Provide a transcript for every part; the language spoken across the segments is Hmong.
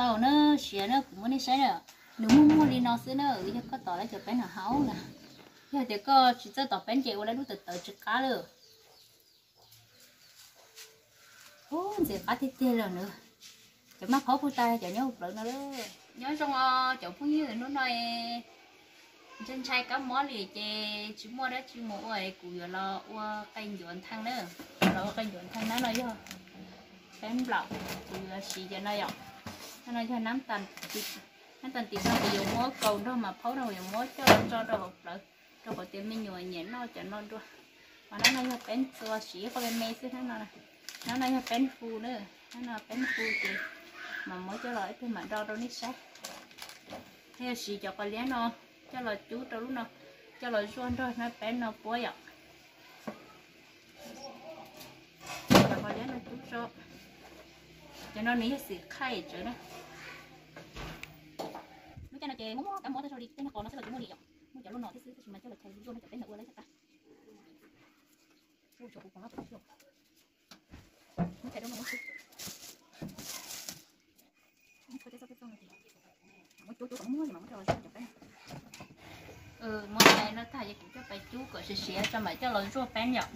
Tau na, siav na, kuv muab nej saib na. Nws muag muag li no xwb na, yog koj tom lawv cov peeb no haus na. Yog tias koj tsis txawj tom peeb ces ua lawv lub tawv tawv tsis qab lawm. Ub, ntxim qab tiag tiag lawm na. Cov maj phaub puag ta cov nyob hauv plawv no lawm. Nyob zoo os cov phooj ywg, hnub no ntshai ntshai kab mob li ces tsis muaj dab tsi mus ua es kuv yuav los ua qe ncuav ntheej na. Los ua qe ncuav ntheej na, no yog peeb nplaum, kuv yuav siv cov no yom. No yog nab tas tis no, kuv yuav muab kaus nrog mas phaub no, kuv yuav muab coj los tso rau hauv plawv, rau qhov tias me nyuam nyiam noj cov no dua. Ho nab no yog peeb txua, siv ib qho me me xwb nab no. Nab no yog peeb hu na, nab no peeb hu ces mas muab coj los ib pliag mam do rau nej saib. Yog siv cov qos liab no coj los cub rau lub no, coj los zuaj nrog nab peeb no puab yom. Cov qos liab no cub tso. Cov no nws yog xim qhaij tsawv na. Lub caij no ces muaj kab mob tag zog li, tej niag qos no xwb los tsis muaj li yom. Muaj cov luaj no thiab xwb, tab sis mas coj los chais zuaj nrog cov peeb no ua lawv tag. Muab chais no tag ces kuv coj pais cub kom siav siav tso mam coj los zuaj peeb yom.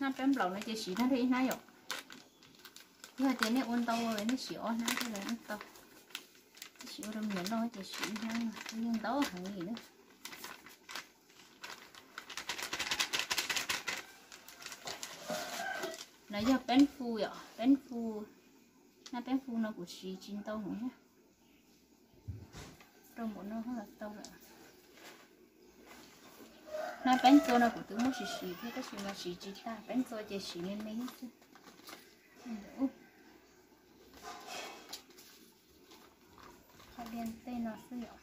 Hnab peeb nplaum no ces siv hnab ib hnab yom. Yog tias nej ua ntau nej siv ob hnab thiaj li tau. Siv ua rau me nyuam noj ces siv ib hnab, yeej ntau heev li na. No yog peeb hu yom, peeb hu. Hnab peeb hu no kuv siv tsis ntau heev thiab. Rau npaum no los tau lawm. Hnab peeb txua no kuv twb muab siv siv thiab tab sis mas siv tsis tag, peeb txua ces siv me me xwb. Qhov diav tej no xwb yom.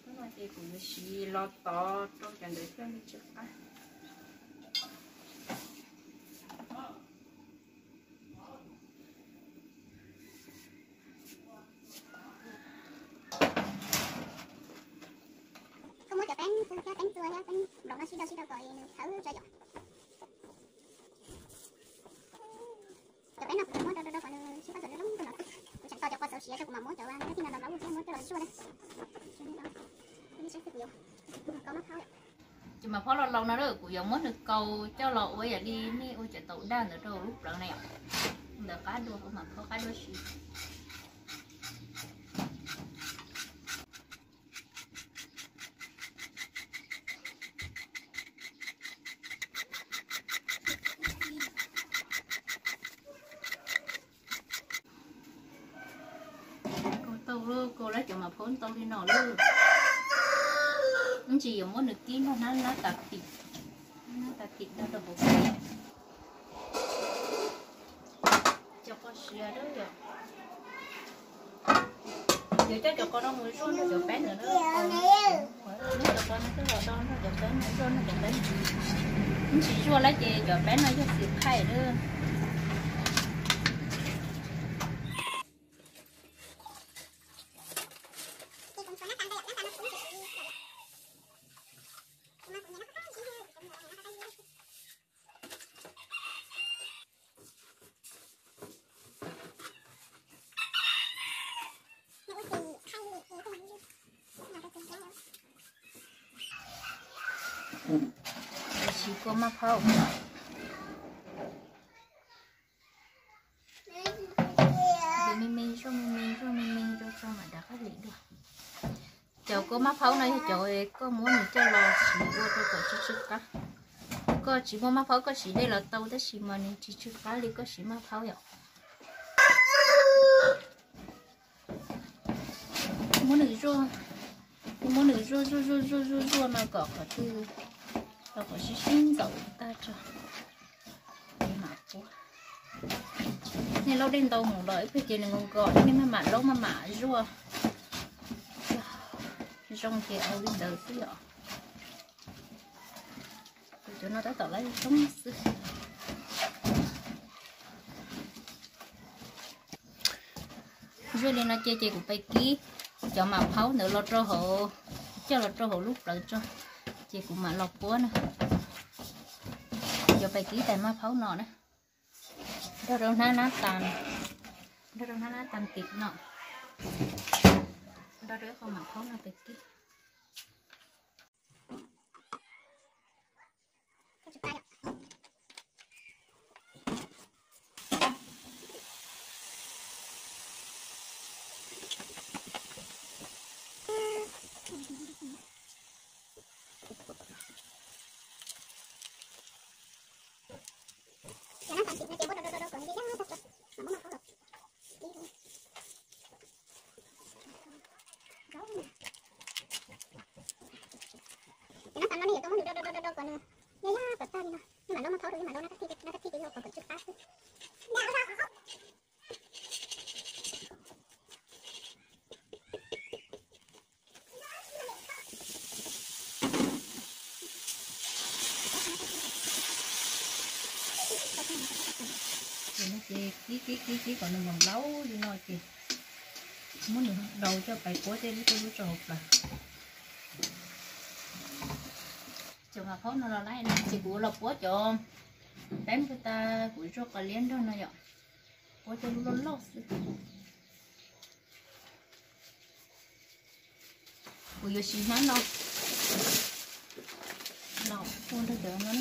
Lub no ces kuv yuav siv los tod rau cov ntawd thiaj li tsw qab. Koj muab cov peeb hu thiab peeb txua thiab peeb nplaum no sib do sib do kom nws thawv tso yom. Cov peeb no kuv muab rau rau kom nws sib qab txawm zoo zoo no. Kuv tseem tau cov qos xauv siav tso kuv mam muab cov kab thij no los ub thiab muab coj los zuaj na. Cov mas phaub laus laus no kuv yuav muab nws kaus coj los ua yam li nej ua cov taum daj ntawd rau lub plawv na yom. Ntawd qab dua, kuv mam phaub qab dua siv. Kaus tau lawm, kaus lawm cov mas phaub ntau li no lawm. Ib ntsis yuav muab nws kib nrog hnab, hnab tas tim, hnab tas tim nrog rau hauv kev. Cov qos siav lawm yom. Yuav coj cov qos no mus zuaj nrog cov peeb ntawd na. Muab cov qos no coj los do nrog cov peeb no, zuaj nrog cov peeb. Ib ntsis zuaj lawm ces cov peeb no yog xim qhaij lawm. Siv kua maj phaub. Me me zuaj, me me zuaj, me me zuaj tso mam rov qab lim dua. Cov kua maj phaub no yog cov koj muab nws coj los siv ua rau kom tsw tsw qab. Koj tsis muaj maj phaub koj siv dej los tau tab sis mas nws tsis tsw qab li koj siv maj phaub yom. Muab nws zuaj, muab nws zuaj zuaj zuaj zuaj zuaj zuaj no kom qhov twg tau kom sib sib ntxaus tag tso. Nej laub dej ntau mus los ib pliag ces nws nkaus nkaus, nej maj mam laub maj mam zuaj zoo ces ua li ntawd xwb yom. Kuv cov no tab tom lawv zoo xwb. Zoo li no ces ces kuv pais kib cov maj phaub ntawd los rau hauv, coj los rau hauv lub plawv tso, ces kuv mam los puab na. Yuav pais kib tais maj phaub no na. Nrog rau hnab nab tas, nrog rau hnab nab tas tim no, nrog rau ib qho maj phaub no pais kib. Cov nab tas no nej yuav tau muab nws do do do do do kom nws yaj yaj kom tag li no, nej mam loj maj phaub rau, nej mam loj nab kab thij, nab kab thij ces yog kom kom tsw qab xwb. Ces no ces kib kib kib kib kom nws mus laub li no ces muab nws daus coj pais puab tej lub tej lub rau hauv plawv. Cov maj phaub no los lawm no ces kuv los puab cov peeb puag ta kuv zuaj qos liab nrog no yom, puab cov lub loj loj xwb. Kuv yuav siv hnab no los ua nrog cov no.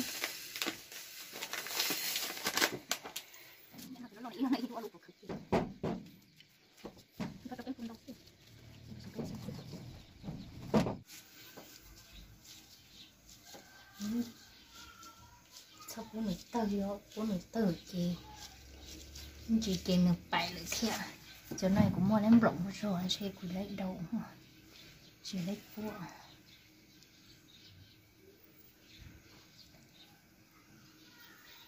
Txhob pub nws tawg, yog pub nws tawg ces ntsis ces nws pais lawm thiab. Cov no kuv muaj leb nploom muaj zog ntshe kuv leb dau, tsis leb puab.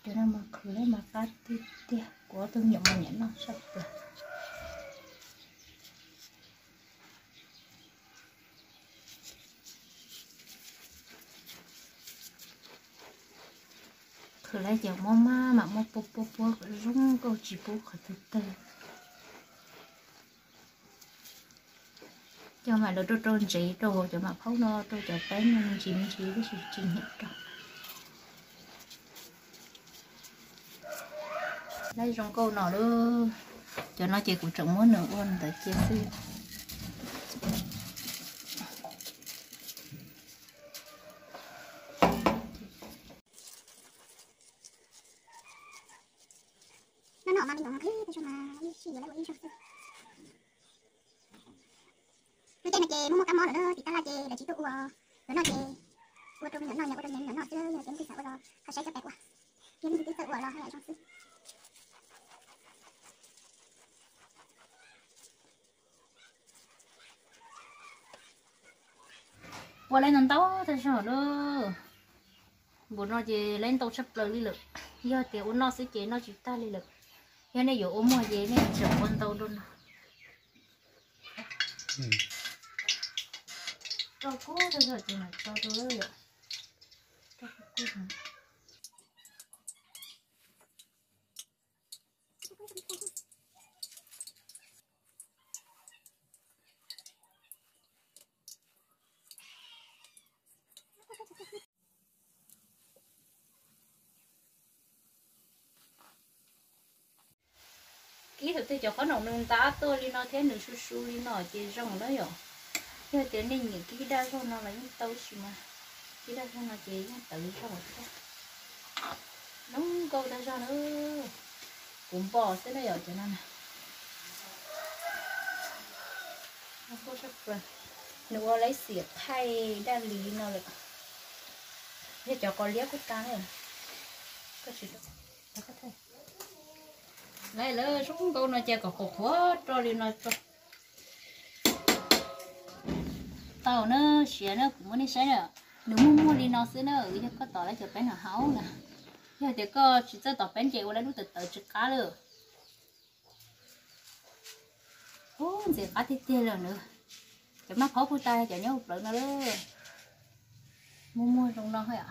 Cov no mas qhwv lawm mas qab tiag tiag, kuv ob tug me nyuam mas nyiam noj tshaj plaws. Qhwv lawm ces muab maj mam muab puab puab puab kom zoo nkauj tsis pub qhov twg tawg. Coj mam lawv rau rau ntsev rau hauv cov maj phaub no rau cov peeb no me ntsis me ntsis tab sis tsis nyiam rau. Lawv zoo nkauj no lawm. Cov no ces kuv tseem muab nws ua ntawd cia xwb. No no mas me nyuam qhib tab sis mas ib sij yuav lawv ua ib zaug xwb. Lub caij no ces muaj muaj kab mob lawm na, tim tab laj ces lawv tsis tuaj ua. Lawv noj ces ua rau me nyuam noj, ua rau me nyuam noj xwb, yog tias leej twg xav ua los ho saib cov pem ua, yog leej twg twb txawj ua los ho lam zoo xwb. Ua lawv ntau ntau tag zog lawm. Npaum no ces lawv ntau tshaj plaws li lawm. Yog tias ua noj xwb ces noj tsis tag li lawm. Yog nej yuav ua muag ces nej tseem ua ntau dua no. Rau kub tag zog ces mam tso rau lawm. Kib thaum twg cov qhob noom nws ntab tuaj li no thiab nws su su li no ces zoo na yom. Yog tias nej nyiam kib daj zog no los yeej tau tab sis mas kib daj zog no ces yeej tawv zog thiab. Zoo nkauj tag zog na. Kuv npog xwb na yom cov no na. Nws ua lawv xiam thaij daj li no lawm. Yog cov qos liab kuj tag na. Lawv zoo nkauj no ces kom qhuav qhuav rau li no rau. Tau na, siav na, kuv muab nej saib na. Nws muag muag li no xwb na, yog koj tos lawv cov peeb no haus na. Yog tias koj tsis txawj tos peeb ces ua lawv lub tawv tawv tsis qab lawm. Ub, ntxim qab tiag tiag lawm na. Cov maj phaub puag ta cov nyob hauv plawv no lawm. Muag muag zoo no thiab.